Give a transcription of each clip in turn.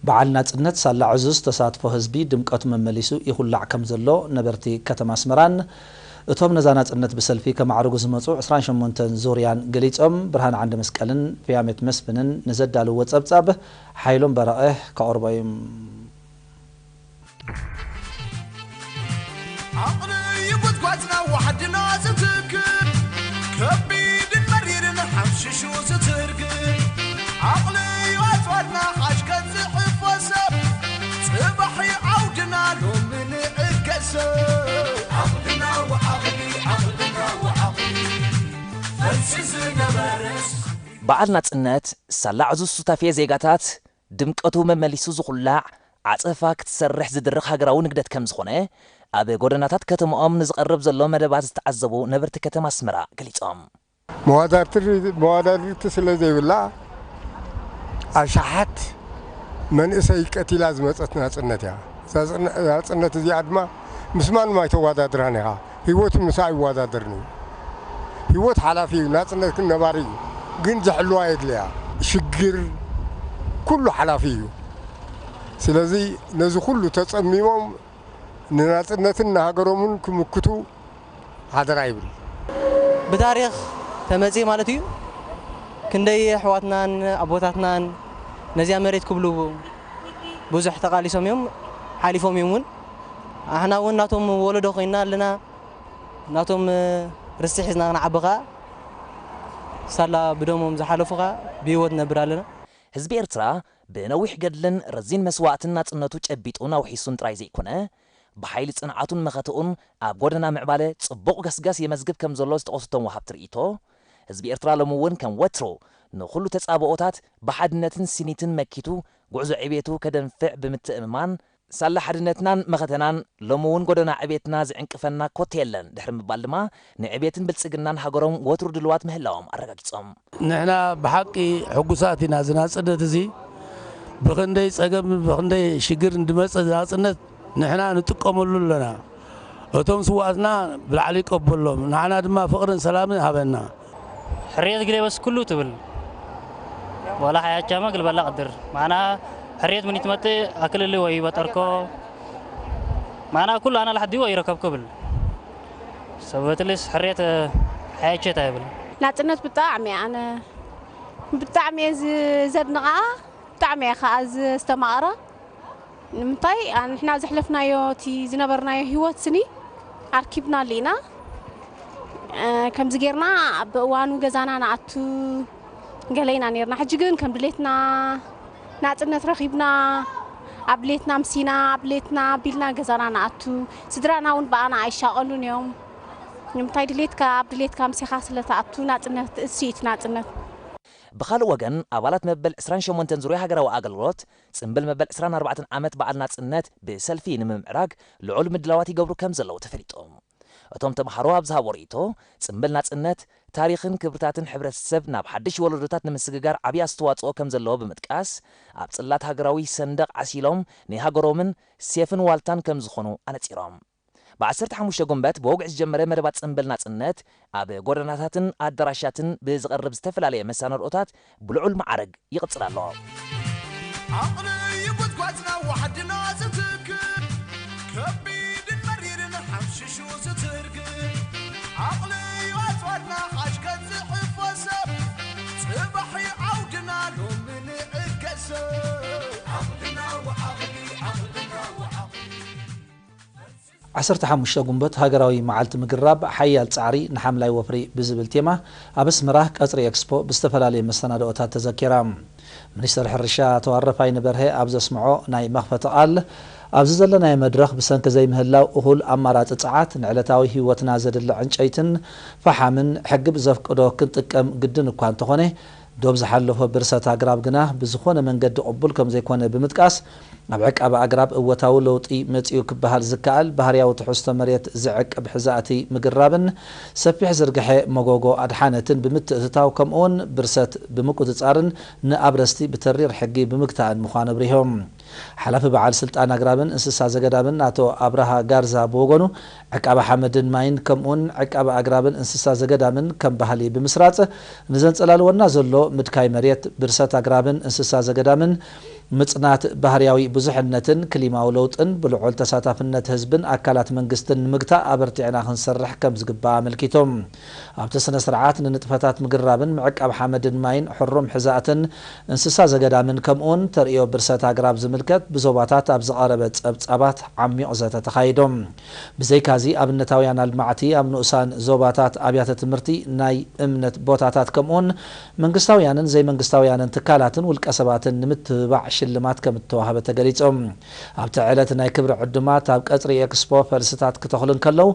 በዓል ናጽነት ሳላ ዕዙዝ ተሳትፎ ህዝቢ ድምቀቱ መመሊሱ ይኹላዕ ከም ዘሎ ነበርቲ ከተማ ኣስመራን እቶም ነዛ ናጽነት ብሰልፊ ከማዕርጉ ዝመጹ ዕስራን ሸሞንተን ዙርያን ገሊጾም። ብርሃን ዓንደ መስቀልን ፍያሜት መስፍንን ንዘዳልዎ ጸብጻብ ሓይሎም በረቐ ከቕርቦ እዩ። ዓቕሊ እዩ ጉድጓድና ዋሕድና ዝትክእ፣ ከቢድን መሪርን ሓምሽሹ ዝትርግእ። ዓቕሊ እዩ ኣጽዋርና ሓሽከት ዝሕፈሰ፣ ጽባሕ እዩ ዓውድና ሎሚ ንዕገሰ። ዓቕልና ወዓቕሊ፣ ዓቕልና ወዓቕሊ፣ ፈልሲ ዝነበረስ። በዓል ናጽነት ሳላ ዕዙዝ ሱታፌ ዜጋታት ድምቀቱ መመሊሱ ዝኹላዕ፣ ዓጸፋ ክትሰርሕ ዝድርኽ ሃገራዊ ንግደት ከም ዝኾነ፣ ኣብ ጎደናታት ከተማኦም ንዝቐርብ ዘሎ መደባት ዝተዓዘቡ ነበርቲ ከተማ ኣስመራ ገሊጾም። መዋዳድርቲ-፣ መዋዳድርቲ ስለ ዘይብላ፣ ኣሽሓት መንእሰይ ቀቲላ ዝመጸት ናጽነት እያ። እዛ ጽነ-፣ ናጽነት እዚኣ ድማ ምስ ማንም ኣይተዋዳድራን ኢኻ። ህይወቱ ምሳ ኣይዋዳደርን እዩ። ህይወት ሓላፊ እዩ፣ ናጽነት ግን ነባሪ እዩ። ግን ዝሕልዋ የድልያ። ሽግር ኩሉ ሓላፊ እዩ። ስለዚ ነዚ ኩሉ ተጸሚሞም ንናጽነትን ንሃገሮምን ክምክቱ ሓደራ ይብል። ብታሪኽ ተመጽእ ማለት እዩ። ክንደይ ኣሕዋትናን ኣቦታትናን ነዚኣ መሬት ክብሉ ብዙሕ ተቓሊሶም እዮም፣ ሓሊፎም እዮም እውን። ኣሕና እውን ናቶም ወለዶ ኮይንና ኣለና። ናቶም ርስቲ ሒዝና ክንዓቢ ኸኣ ሳላ ብደሞም ዝሓለፉ ኸኣ ብህይወት ነብር ኣለና። ህዝቢ ኤርትራ ብነዊሕ ገድልን ረዚን መስዋእትን ናጽነቱ ጨቢጡን ኣውሒሱን ጥራይ ዘይኮነ፣ ብሓይሊ ጽንዓቱን መኸተኡን ኣብ ጎደና ምዕባለ ጽቡቕ ገስጋስ የመዝግብ ከም ዘሎ ዝጠቐሱ እቶም ወሃብቲ ርእይቶ፣ ህዝቢ ኤርትራ ሎሚ እውን ከም ወትሩ ንኹሉ ተጻብኦታት ብሓድነትን ስኒትን መኪቱ ጉዕዞ ዕቤቱ ከደንፍዕ ብምትእምማን፣ ሳላ ሓድነትናን መኸተናን ሎሚ እውን ጎደና ዕቤትና ዝዕንቅፈና ኮቴ የለን ድሕሪ ምባል ድማ፣ ንዕቤትን ብልጽግናን ሃገሮም ወትሩ ድልዋት ምህላዎም ኣረጋጊጾም። ንሕና ብሓቂ ሕጉሳት ኢና። እዚ ናጽነት እዚ ብኽንደይ ጸገም፣ ብኽንደይ ሽግር እንድመጸ ናጽነት ንሕና ንጥቀመሉ ኣለና። እቶም ስዋኣትና ብላዕሊ ይቀበሎም፣ ንዓና ድማ ፍቕርን ሰላምን ሃበና። ሕርየት ግሌ በስ ኩሉ ትብል ዋላ ሓያቻማ ግልበላ ቅድር ማና ሕርየት ምን ይትመጥ ኣክልሊ ወይ በጠርኮ ማና ኩሉ ኣና ላሕዲ ወይ ይረከብኮ ብል ሰበትልስ ሕርየት ሓያቸት ኣይብል። ናጽነት ብጣዕሚ ኣነ ብጣዕሚ እየ ዝ-፣ ዘድንቓ፣ ብጣዕሚ እየ ከኣ ዘስተማቕራ። ንምንታይ? ኣንሕና ዘሕለፍናዮ፣ እቲ ዝነበርናዮ ህይወት ስኒ ኣርኪብናሉ ኢና። እ፣ ከምዚ ጌርና ኣብ እዋኑ ገዛና ንኣቱ ገለ ኢና ኔርና። ሕጂ ግን ከም ድሌትና ናጽነት ረኺብና፣ ኣብ ድሌትና ኣምሲና፣ ኣብ ድሌትና ኣቢልና ገዛና ንኣቱ። ስድራና እውን ብኣና ኣይሻቐሉን እዮም። ንምንታይ ድሌትካ ኣብ ድሌትካ ኣምሲኻ ስለ ትኣቱ ናጽነት፣ እሱ እዩ እቲ ናጽነት። ብኻልእ ወገን፣ ኣባላት መበል ዕስራን ሸሞንተን ዙርያ ሃገራዊ ኣገልግሎት፣ ጽምብል መበል ዕስራን ኣርባዕተን ዓመት በዓል ናጽነት ብሰልፊ ንምምዕራግ ልዑል ምድላዋት ይገብሩ ከም ዘለዉ ተፈሊጡ። እቶም ተምሃሮ ኣብ ዝሃቦ ርእይቶ፣ ጽምብል ናጽነት፣ ታሪኽን ክብርታትን ሕብረተሰብ ናብ ሓድሽ ወለዶታት ንምስግጋር ዓብዪ ኣስተዋጽኦ ከም ዘለዎ ብምጥቃስ፣ ኣብ ጽላት ሃገራዊ ሰንደቕ ዓሲሎም ናይ ሃገሮምን ሴፍን ዋልታን ከም ዝኾኑ ኣነጺሮም። ብ ዓሰርተ ሓሙሽተ ጉንበት ብወግዒ ዝጀመረ መደባት ጽምብል ናጽነት፣ ኣብ ጎደናታትን ኣዳራሻትን ብዝቐርብ ዝተፈላለየ መሰናድኦታት ብልዑል መዓርግ ይቕጽል ኣሎ። ዓቕሊ እዩ ጉድጓድና ዋሕድና ዝትክል፣ ከቢድን መሪርን ሓምሽሹ ዝትርግእ። ዓቕሊ እዩ ኣጽዋርና ሓሽከት ዝሕፈሰ፣ ጽባሕ እዩ ዓውድና ሎሚ ንዕገሰ። ዓቕልና ወዓቕሊ፣ ዓቕልና ወዓቕሊ። ዓሰርተ ሓሙሽተ ጉንበት ሃገራዊ መዓልቲ ምግራብ ሓያል ጻዕሪ ንሓምላይ ወፍሪ ብዝብል ቴማ ኣብ ኣስመራ ቀጽሪ ኤክስፖ ብዝተፈላለየ መሰናድኦታት ተዘኪራ። ሚኒስተር ሕርሻ ኣቶ ኣረፋይነ በርሀ ኣብ ዘስምዖ ናይ መኽፈቲ ቃል፣ ኣብዚ ዘለናዮ መድረኽ ብሰንኪ ዘይምህላው እኹል ኣማራጺ ጸዓት ንዕለታዊ ህይወትና ዘድሊ ዕንጨይትን ፈሓምን ሕጊ ብዘፍቅዶ ክንጥቀም ግድን እኳ እንተኾነ፣ ዶብ ዝሓለፎ ብርሰት ኣግራብ ግና ብዝኾነ መንገዲ ቅቡል ከም ዘይኮነ ብምጥቃስ፣ ኣብ ዕቃበ ኣግራብ እወታዊ ለውጢ መጺኡ ክበሃል ዝከኣል ባህርያዊ ትሕዝቶ መሬት ዝዕቅብ ሕዛእቲ ምግራብን ሰፊሕ ዝርግሐ መጎጎ ኣድሓነትን ብምትእትታው ከምኡውን ብርሰት ብምቁጽጻርን ንኣብረስቲ ብተሪር ሕጊ ብምግታእን ምዃኑ ኣብሪሆም። ሓላፊ በዓል ስልጣን ኣግራብን እንስሳ ዘገዳምን ኣቶ ኣብርሃ ጋርዛ ብወገኑ፣ ዕቃበ ሓመድን ማይን ከምኡውን ዕቃበ ኣግራብን እንስሳ ዘገዳምን ከም ባህሊ ብምስራጽ፣ ንዘንጸላልወና ዘሎ ምድካይ መሬት፣ ብርሰት ኣግራብን እንስሳ ዘገዳምን ምጽናት ባህርያዊ ብዙሕነትን ክሊማዊ ለውጥን ብልዑል ተሳታፍነት ህዝብን ኣካላት መንግስትን ንምግታእ ኣበርቲዕና ክንሰርሕ ከም ዝግባእ ኣመልኪቶም። ኣብቲ ስነ ስርዓት ንንጥፈታት ምግራብን ምዕቃብ ሓመድን ማይን ሕሩም ሕዛእትን እንስሳ ዘገዳምን ከምኡውን ተርእዮ ብርሰት ኣግራብ ዝምልከት ብዞባታት ኣብ ዝቐረበ ጸብጻባት ዓሚቕ ዘተ ተኻይዶም። ብዘይካዚ ኣብነታውያን ኣልማዕቲ ኣብ ንኡሳን ዞባታት ኣብያተ ትምህርቲ ናይ እምነት ቦታታት ከምኡውን መንግስታውያንን ዘይመንግስታውያንን ትካላትን ውልቀ ሰባትን ንምትብባዕ ሽልማት ከም እተዋህበ ተገሊጾም። ኣብቲ ዕለት ናይ ክብሪ ዕዱማት ኣብ ቀጽሪ ኤክስፖ ፈልስታት ክተኽሉ እንከለዉ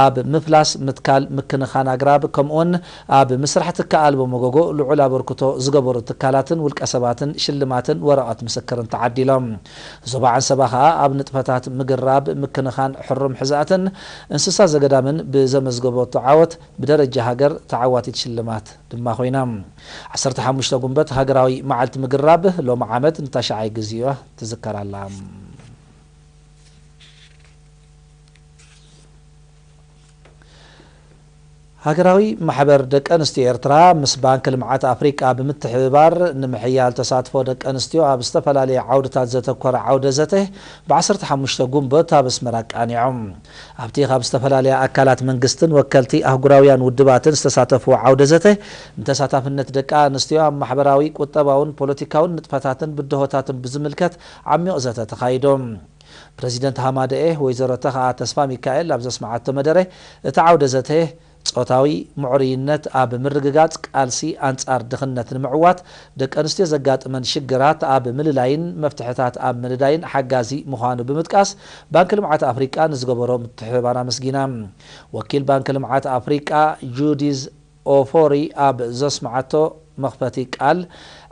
ኣብ ምፍላስ ምትካል ምክንኻን ኣግራብ ከምኡውን ኣብ ምስራሕ ትካ ኣልቦ መጎጎ ልዑል ኣበርክቶ ዝገበሩ ትካላትን ውልቀ ሰባትን ሽልማትን ወረቐት ምስክርን ተዓዲሎም። ዞባ ዓንሰባ ከኣ ኣብ ንጥፈታት ምግራብ ምክንኻን ሕሩም ሕዛእትን እንስሳ ዘገዳምን ብዘመዝገበቶ ዓወት ብደረጃ ሃገር ተዓዋቲት ሽልማት ድማ ኮይና። ዓሰርተ ሓሙሽተ ጉንበት ሃገራዊ መዓልቲ ምግራብ ሎሚ ዓመት ንታሽዓይ ግዜኡ ትዝከር ኣላ። ሃገራዊ ማሕበር ደቂ ኣንስትዮ ኤርትራ ምስ ባንክ ልምዓት ኣፍሪቃ ብምትሕብባር ንምሕያል ተሳትፎ ደቂ ኣንስትዮ ኣብ ዝተፈላለየ ዓውድታት ዘተኮረ ዓውደ ዘተ ብ ዓሰርተ ሓሙሽተ ጉንበት ኣብ ኣስመራ ኣቃኒዖም። ኣብቲ ካብ ዝተፈላለያ ኣካላት መንግስትን ወከልቲ ኣህጉራውያን ውድባትን ዝተሳተፍዎ ዓውደ ዘተ ንተሳታፍነት ደቂ ኣንስትዮ ኣብ ማሕበራዊ፣ ቁጠባውን ፖለቲካውን ንጥፈታትን ብድሆታትን ብዝምልከት ዓሚቕ ዘተ ተኻይዶም። ፕረዚደንት ሃማደኤ ወይዘሮ ተኽኣ ተስፋ ሚካኤል ኣብ ዘስምዓቶ መደረ፣ እቲ ዓውደ ዘተ ጾታዊ ምዕሩይነት ኣብ ምርግጋጽ ቃልሲ ኣንጻር ድኽነት ንምዕዋት ደቂ ኣንስትዮ ዘጋጥመን ሽግራት ኣብ ምልላይን መፍትሕታት ኣብ ምንዳይን ሓጋዚ ምዃኑ ብምጥቃስ፣ ባንኪ ልምዓት ኣፍሪቃ ንዝገበሮ ምትሕብባር ኣመስጊና። ወኪል ባንኪ ልምዓት ኣፍሪቃ ጁዲዝ ኦፎሪ ኣብ ዘስምዓቶ መኽፈቲ ቃል፣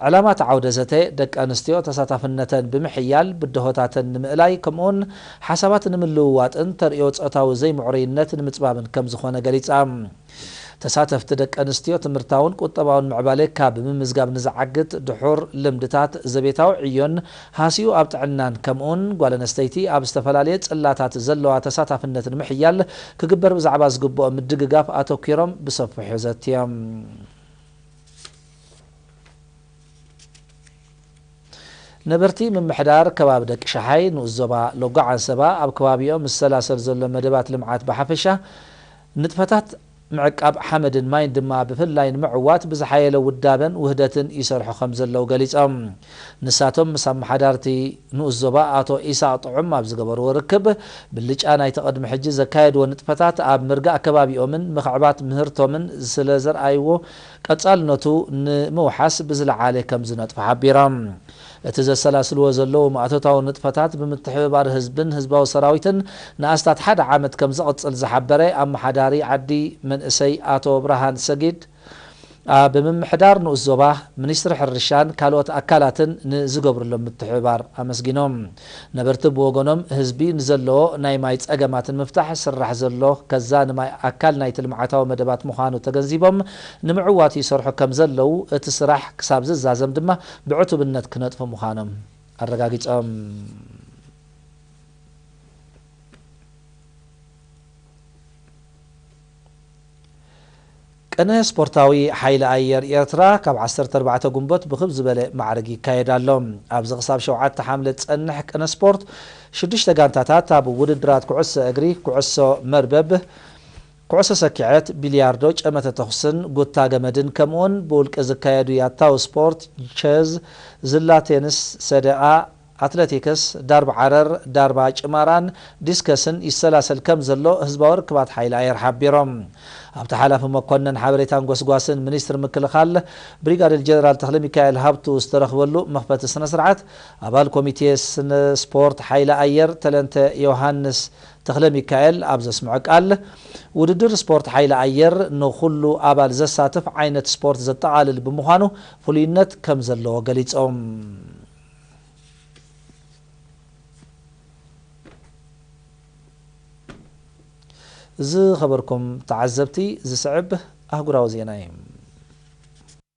ዕላማ እቲ ዓውደ ዘተ ደቂ ኣንስትዮ ተሳታፍነተን ብምሕያል ብድሆታተን ንምእላይ ከምኡውን ሓሳባት ንምልውዋጥን ተርእዮ ጾታዊ ዘይምዕሩይነት ንምጽባብን ከም ዝኾነ ገሊጻ። ተሳተፍቲ ደቂ ኣንስትዮ ትምህርታውን ቁጠባውን ምዕባለ ካብ ምምዝጋብ ንዝዓግት ድሑር ልምድታት ዘቤታዊ ዕዮን ሃሲኡ ኣብ ጥዕናን ከምኡውን ጓል ኣንስተይቲ ኣብ ዝተፈላለየ ጽላታት ዘለዋ ተሳታፍነት ንምሕያል ክግበር ብዛዕባ ዝግብኦ ምድግጋፍ ኣተኲሮም ብሰፊሑ ዘትዮም። ነበርቲ ምምሕዳር ከባቢ ደቂ ሸሓይ ንኡስ ዞባ ሎጎ ዓንሰባ ኣብ ከባቢኦም ዝሰላሰል ዘሎ መደባት ልምዓት ብሓፈሻ ንጥፈታት ምዕቃብ ሓመድን ማይን ድማ ብፍላይ ንምዕዋት ብዝሓየለ ውዳበን ውህደትን ይሰርሑ ከም ዘለዉ ገሊጾም። ንሳቶም ምስ ኣመሓዳርቲ ንኡስ ዞባ ኣቶ ኢሳቕ ጥዑም ኣብ ዝገበርዎ ርክብ፣ ብልጫ ናይቲ ቅድሚ ሕጂ ዘካየድዎ ንጥፈታት ኣብ ምርጋእ ከባቢኦምን ምኽዕባት ምህርቶምን ስለ ዘርኣይዎ፣ ቀጻልነቱ ንምውሓስ ብዝለዓለ ከም ዝነጥፉ ሓቢሮም። እቲ ዘሰላስልዎ ዘለዉ ማእቶታዊ ንጥፈታት ብምትሕብባር ህዝብን ህዝባዊ ሰራዊትን ንኣስታት ሓደ ዓመት ከም ዝቕጽል ዝሓበረ ኣመሓዳሪ ዓዲ መንእሰይ ኣቶ ብርሃን ሰጊድ፣ ኣብ ምምሕዳር ንኡስ ዞባ፣ ሚኒስትሪ ሕርሻን ካልኦት ኣካላትን ንዝገብርሎም ምትሕብባር ኣመስጊኖም። ነበርቲ ብወገኖም፣ ህዝቢ ንዘለዎ ናይ ማይ ጸገማት ንምፍታሕ ዝስራሕ ዘሎ ከዛ ንማይ ኣካል ናይቲ ልምዓታዊ መደባት ምዃኑ ተገንዚቦም፣ ንምዕዋቱ ይሰርሑ ከም ዘለዉ፣ እቲ ስራሕ ክሳብ ዝዛዘም ድማ ብዕቱብነት ክነጥፉ ምዃኖም ኣረጋጊጾም። ቅነ ስፖርታዊ ሓይሊ ኣየር ኤርትራ ካብ ዓሰርተ ኣርባዕተ ጉንበት ብኽብ ዝበለ ማዕርግ ይካየድ ኣሎ። ኣብዚ ክሳብ ሸውዓተ ሓምለ ዝጸንሕ ቅነ ስፖርት፣ ሽዱሽተ ጋንታታት ኣብ ውድድራት ኩዕሶ እግሪ፣ ኩዕሶ መርበብ፣ ኩዕሶ ሰኪዐት፣ ቢልያርዶ፣ ጨመተ ተኹስን ጉታ ገመድን ከምኡውን ብውልቂ ዝካየዱ ያታዊ ስፖርት፣ ቸዝ፣ ዝላ ቴንስ፣ ሰደቓ፣ ኣትለቲክስ፣ ዳርባ ዓረር፣ ዳርባ ጭማራን ዲስከስን ይሰላሰል ከም ዘሎ ህዝባዊ ርክባት ሓይሊ ኣየር ሓቢሮም። ኣብቲ ሓላፊ መኮነን ሓበሬታን ጎስጓስን ሚኒስትሪ ምክልኻል ብሪጋዴር ጀነራል ተኽለሚካኤል ሃብቱ ዝተረኽበሉ መኽፈቲ ስነ ስርዓት፣ ኣባል ኮሚቴ ስነ ስፖርት ሓይሊ ኣየር ተለንተ ዮሃንስ ተኽለሚካኤል ኣብ ዘስምዖ ቃል፣ ውድድር ስፖርት ሓይሊ ኣየር ንኹሉ ኣባል ዘሳትፍ ዓይነት ስፖርት ዘጠቓልል ብምዃኑ ፍሉይነት ከም ዘለዎ ገሊጾም። ዝኸበርኩም ተዓዘብቲ፣ ዝስዕብ ኣህጉራዊ ዜና እዩ።